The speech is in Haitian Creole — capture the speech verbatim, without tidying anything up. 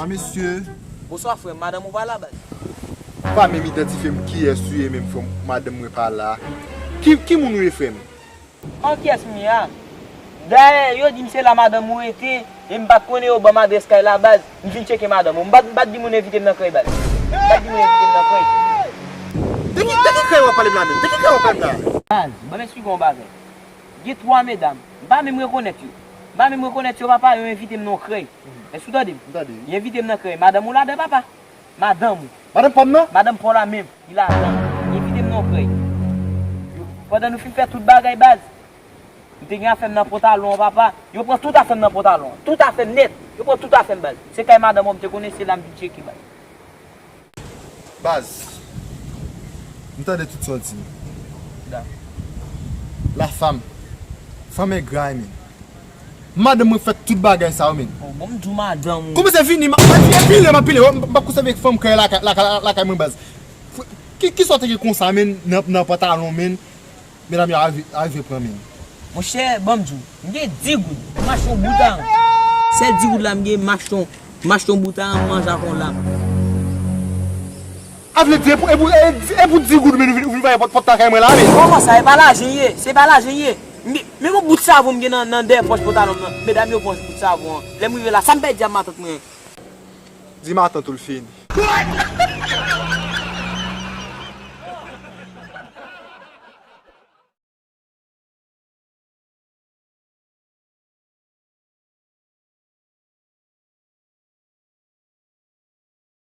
Mesye. Bonswa frè m, madanm ou pa la baz? Ou pa menm idantifye m kiyès ou ye menm frè m, madanm mwen pa la. Ki, ki moun ou ye frè m? An kiyès m ye a? Dayè, yo di m se la madanm ou rete, e m pa t konnen yo ban m adrès kay la baz. M vin tcheke madanm ou. M pa t, m pa t di moun envite m nan krèy baz. M pa t di moun envite m nan krèy. De ki, de ki krèy w ap pale m la menm? De ki krèy w ap pale m la? Baz, ban m esplike w yon bagay. Gen twa medam, m pa menm rekonèt yo. M pa menm rekonèt yo papa, yo envite m nan yon krèy. Èske w tande m? M tande. Yo envite m nan krèy. Madanm ou ladan papa? Madanm ou? Madanm pa m nan? Madanm pa w la menm, li ladan. Li envite m nan yon krèy. Pandan nou fin fè tout bagay baz, m te gen afè m nan pantalon an papa. Yo pran tout afè m nan pantalon an. Tout afè m nèt. Yo pran tout afè m baz. Se kay madanm an m te konnen, se la m vin tcheke baz. Baz, m tande tout sa w di. Da. La fam. Fanm engra men. Madanm mwen fè tout bagay sa yo men. Bon, bon, m di w madanm ou. Kòmanse vini, m ap pile, m ap pile. M p ap konsève fanm krèy lakay, lakay, lakay mwen baz. Ki, ki sa w te gen konsa men nan, nan pantalon men? Medam yo arive, arive pran men. Monchè, ban m di w, m gen dis goud, m achte yon bout a. Sèl dis goud la m gen, m achte yon, m achte yon bout a, m manje ak yon lam. A vle di, e pou, e pou, e, e pou dis goud men ou vin, ou vin vale pòt, pòt lakay mwen la men. Kòman sa, e pa lajan ye, se pa lajan ye. M gen, men yon bout savon m gen nan, nan dèyè pòch pantalon m nan. Medam yo pran bout savon an. Lè m rive la, sa m pèdi a matant mwen? Di matant ou l fini.